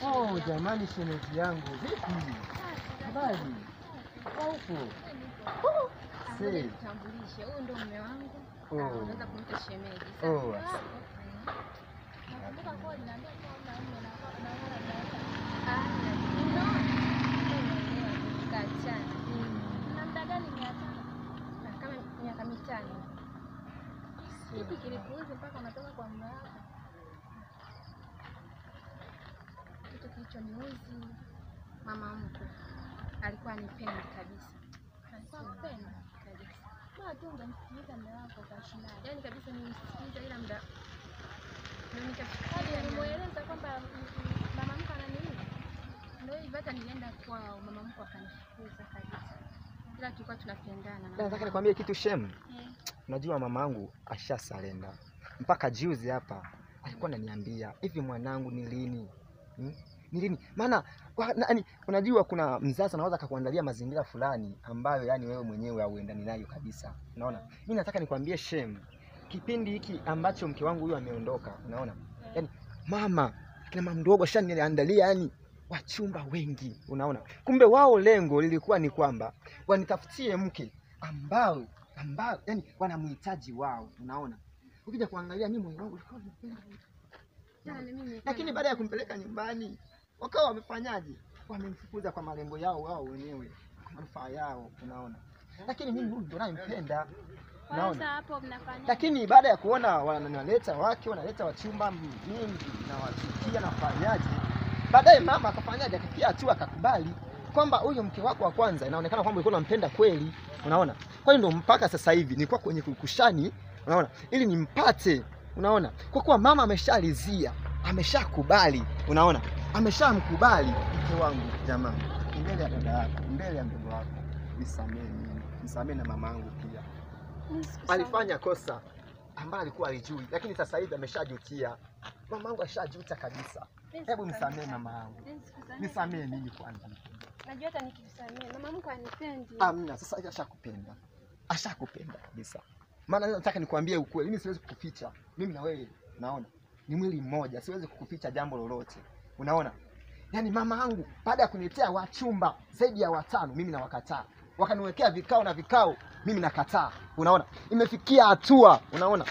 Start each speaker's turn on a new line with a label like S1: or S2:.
S1: Oh, jamani shemeji yangu, vipi? Habari? Huko.
S2: Nitambulishe, huyu ndio mume wangu. Unaweza kumuita shemeji.
S1: Oh.
S2: Nakumbuka kwa niliambia kwamba mume na tukaachana. Na muda gani mmeachana? Kama miaka 5. Kipi kilikuuzi mpaka unatoka kwa mume wako? Kitu kilichoniuzi, mama mkwe alikuwa anipenda kabisa. Alikuwa anipenda kabisa. Bora tu ungemsikiliza mume wako ukaishi naye. Yaani kabisa nilimsikiliza, ila muda ndio nikafikiria nimueleza kwamba mama mkwe ananiuzi. Ndio hivyo, hata nilienda kwao mama mkwe akanifukuza kabisa. Ila tulikuwa tunapendana.
S1: Nataka nikwambie kitu shemu. Unajua mamangu ashasalenda. Mpaka juzi hapa alikuwa ananiambia, hivi mwanangu ni lini? Ni lini? Maana yani unajua kuna mzazi anaweza akakuandalia mazingira fulani ambayo yani wewe mwenyewe hauendani nayo kabisa. Unaona? Mimi nataka nikwambie shemu, kipindi hiki ambacho mke wangu huyu ameondoka, unaona? Yaani mama, kina mama mdogo ashaniandalia yani wachumba wengi, unaona? Kumbe wao lengo lilikuwa ni kwamba wanitafutie mke ambao yani wanamhitaji wao, unaona? Ukija kuangalia mimi moyo wangu ulikuwa unapenda. Lakini baada ya kumpeleka nyumbani wakawa wamefanyaje? Wamemfukuza kwa malengo yao wao wenyewe, kwa manufaa yao, unaona? Lakini mimi huyu ndo nampenda. Unaona?
S2: Hapo mnafanya.
S1: Lakini baada ya kuona wanaleta wake, wanaleta wachumba mingi na wachukia na fanyaje? Baadaye mama akafanyaje? Akafikia hatua akakubali kwamba huyu mke wako wa kwanza inaonekana kwamba ulikuwa unampenda kweli, unaona? Kwa hiyo ndo mpaka sasa hivi nilikuwa kwenye kukushani, unaona? Ili nimpate, unaona? Kwa kuwa mama ameshalizia, ameshakubali, unaona? Ameshamkubali mke wangu. Jamani, mbele ya dada yako, mbele ya mdogo wako, nisamee mimi, nisamee na mamangu pia. Alifanya kosa ambalo alikuwa alijui, lakini sasa hivi ameshajutia. Mamangu ashajuta kabisa. Hebu nisamee mamangu. Nisamee mimi kwanza.
S2: Najua hata nikikusamee mama mkwe anipendi.
S1: Amna, sasa ashakupenda. Ashakupenda kabisa. Maana nataka nikwambie ukweli, mimi siwezi kukuficha. Mimi na wewe, unaona? Ni mwili mmoja, siwezi kukuficha jambo lolote. Unaona? Yaani mama yangu baada ya kuniletea wachumba zaidi ya 5, mimi nawakataa. Wakaniwekea vikao na vikao, mimi nakataa. Unaona? Imefikia hatua, unaona?